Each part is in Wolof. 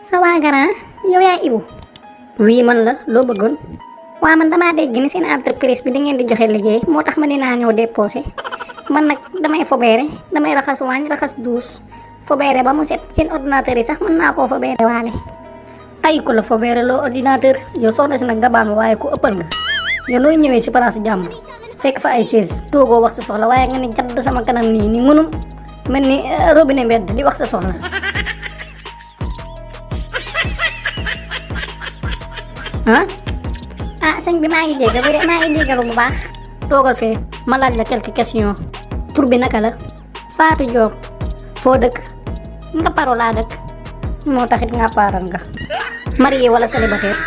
sa waa Gara yow yaa Ibu. Oui man la loo bëggoon. waa man damaa dégg ni seen entreprise bi da ngeen di joxe liggéey moo tax ma dinaa ñëw déposé man nag damay fobeere damay raxas waañ raxas duus fobeere ba mu set seen ordinateur yi sax mën naa koo fobeere waale. ay ko la fobeere loo ordinateur yow soxna si nag nga baal ma waaye ku ëppal nga yow nooy ñëwee ci place jàmm fekk fa ay chaise toogoo wax sa soxla waaye nga ni jadd sama kanam nii ni ngunum mel ni robinet mbedd di wax sa soxla. sëñ bi maa ngi jéggalu de maa ngi jéggalu bu baax. toogal fee ma laaj la quelques questions tur bi naka la. Fatou Diop. foo dëkk. nga paro laa dëkk. moo taxit nga paaral nga. marié wala célibataire.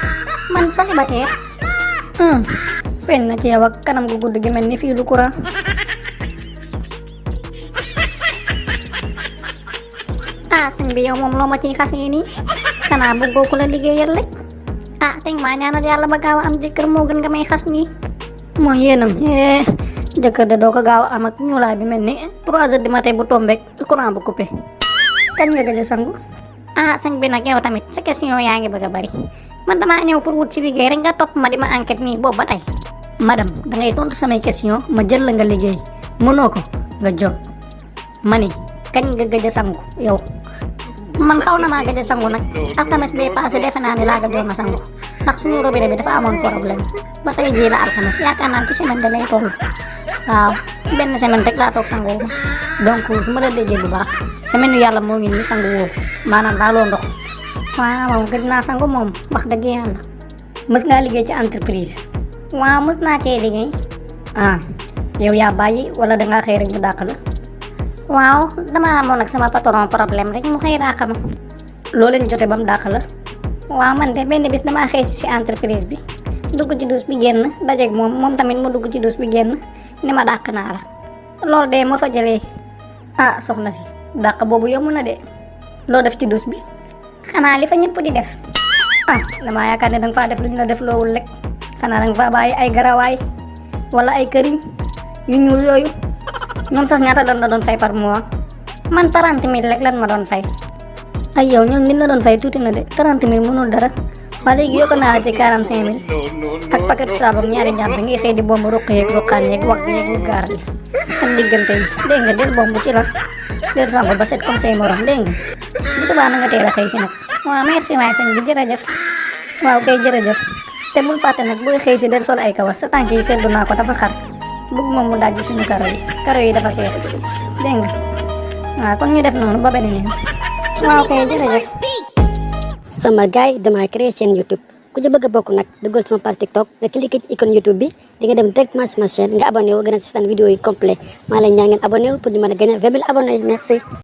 man célibataire. feeñ na ci yow ak kanam gu gudd gi mel ni fii lu courant. sëñ bi yow moom loo ma ciy xas yi nii xanaa bëggoo ku la liggéeyal rek. tey maa ñaanal yàlla ba gaaw a am jëkkër moo gën nga may xas nii. mooy yéenam jëkkër de doo ko gaaw a am ak ñuulaay bi mel ni 3 heures du matin bu tombeek courant bu coupé. kañ nga gëj a sangu. sëñ bi nag yow tamit sa question yaa ngi bëgg a bari man damaa ñëw pour wut ci liggéey rek nga topp ma di ma enquête nii boobu ba tey. madame dangay tontu samay question ma jël la nga liggéey mënoo ko nga jóg ma ni kañ nga gëj a sangu yow. man xaw na maa gëj a sangu nag alxames bee passé defe naa ni laa gëjoon na sangu ndax suñu robinet bi dafa amoon problème ba tey jii la alxames yaakaar naa ci semaine da lay toll waaw benn semaine rek laa toog sangu donc su ma la déggee bu baax semaine yu yàlla moo ngi nii sangu woo maanaam laaloo ndox. waaw gëj naa sangu moom wax dëgg yàlla. mës ngaa liggéey ci entreprise. waaw mës naa cee liggéey. yow yaa bàyyi wala dangaa xëy rek ñu dàq la. waaw dama amoon ak sama patron problème rek mu xëy dàq ma. loo leen jote ba mu dàq la. waaw man de benn bis damaa xëy si entreprise bi dugg ci douche bi génn dajeeg moom tamit mu dugg ci douche bi génn ni ma dàq naa la loolu de ma fa jëlee. soxna si dàq boobu yomb na de loo def ci douche bi. xanaa li fa ñëpp di def. damaa yaakaar ne danga faa def lu ñu la def loowul rek xanaa danga faa bàyyi ay garawaay wala ay këriñ yu ñuul yooyu. ñoom sax ñaata lan la doon fay par mois. man 30 000 rek lan ma doon fay. ay yow ñoom li la doon fay tuuti na de 30 000 mënul dara waa léegi yokk naa ci 45 000 ak paquet saabu ak ñaari njàmpe ngi xëy di bomb ruq yeeg ruqaan yeeg wax yeeg lu gaar yi ak diggante yi dégg nga del bomb ci la del sàmb ba set comme say morom dégg nga bu subaa na nga teel a xëy si nag. waaw merci waay sëñ bi jërëjëf. waaw kay jërëjëf te bul fàtte nag booy xëy si del sol ay kawas sa tànk yi seddu naa ko dafa xar bëgg moom mu dajji suñu karo yi dafa seer dégg nga waaw kon ñu def noonu ba beneen yoon. waaw kay jërëjëf. sama gaay dama créé chaîne YouTube ku ci bëgg a bokk nag duggal sama page TikTok nga cliqué ci icône YouTube bi di nga dem directement sama chaîne nga abonné wu gën a seetaan vidéo yi complet maa lay ñaan ngeen abonné wu pour ñu mën a gën a 20 000 abonnés merci.